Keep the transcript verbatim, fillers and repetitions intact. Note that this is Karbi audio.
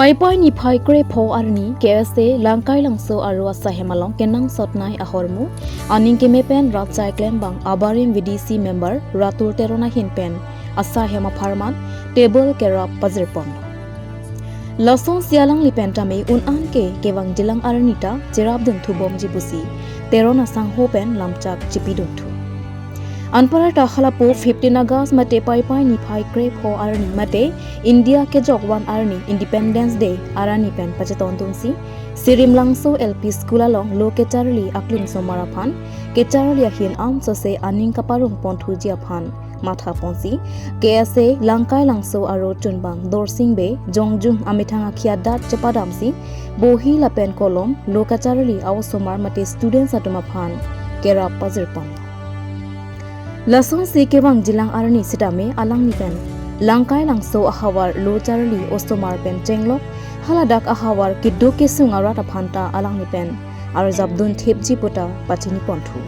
Paipai niphai krepho arni K S A Langkai Langso aro asahem along kenangsot nei ahormu aning keme pen rat chai klembang abarim V D C member Ratul Teron ahin pen asahem apharman table kerap pajirpon. Lasonsi alangli pen tame un-an ke kevangjilang arni ta cherapdun thubomji pusi Teron asangho pen lamchak chipidunthu. Anparta halapu fifteen August mate Paipai niphai krepho arni mate India kejok van arni Independence Day arni pen pachetondunsi Sirim Langso L P School along lo kecharli aklim osomar aphan kecharli ahin amsose aning kaparong ponthuji aphan mathaponsi K S A Langkai Langso aro chunbang Dorsing Bey jongjung amethang akhia dat chepadamsi bohi lapen kolom lo kacharli a-osomar mate students atum aphan kerap pajirpon. Lasonsi kevangjilang arni sitame alangli pen Langkai Langso ahavar lo charli osomar pen chenglok haladak ahavar keduk kesung arat aphan ta alangli pen arjapdun thipji puta pachiniponthu.